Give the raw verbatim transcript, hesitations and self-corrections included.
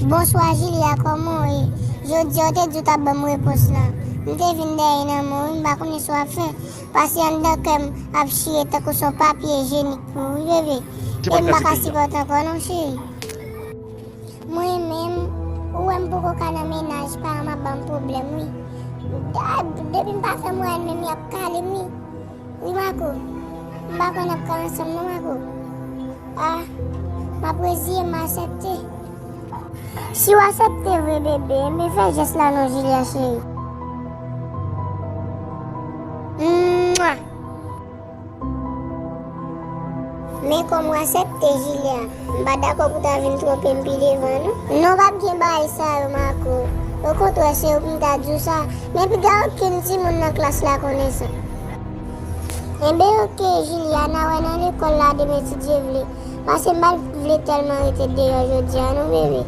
Bonswa Jilia, kòman w ye? Jodi a w te di w t ap ban m repons lan. M te vin dèyè nan men w wi, m pa konnen sa w ap fè. Pase anndan kè m ap chire tankou se yon papye ijenik pou ou wi bebe. E m pa ka sipòte ankò non cheri. Mwen menm, ou wè m poko ka nan mennaj, paran m ap ban m pwoblèm wi. Depi m pa fè mwayen menm y ap kale m wi. Wi Marco, m pa kwè n ap ka ansanm non Marco. Ah, m ap reziye m, m aksepte. Si w aksepte vre bebe, enben fè jès la non Jilia cheri. Mwa. Men kòm w aksepte Jilia, m pa dakò pou w ta vin twonpe m pi devan non. Non, p ap gen bagay sa yo Marco. Okontrè se ou pou m ta di w sa. Men piga okenn timoun nan klas la konnen sa. Enben oke Jilia, n a wè nan lekòl la demen si Dye vle. Pase m pa t vle tèlman rete deyò jodi a non bebe.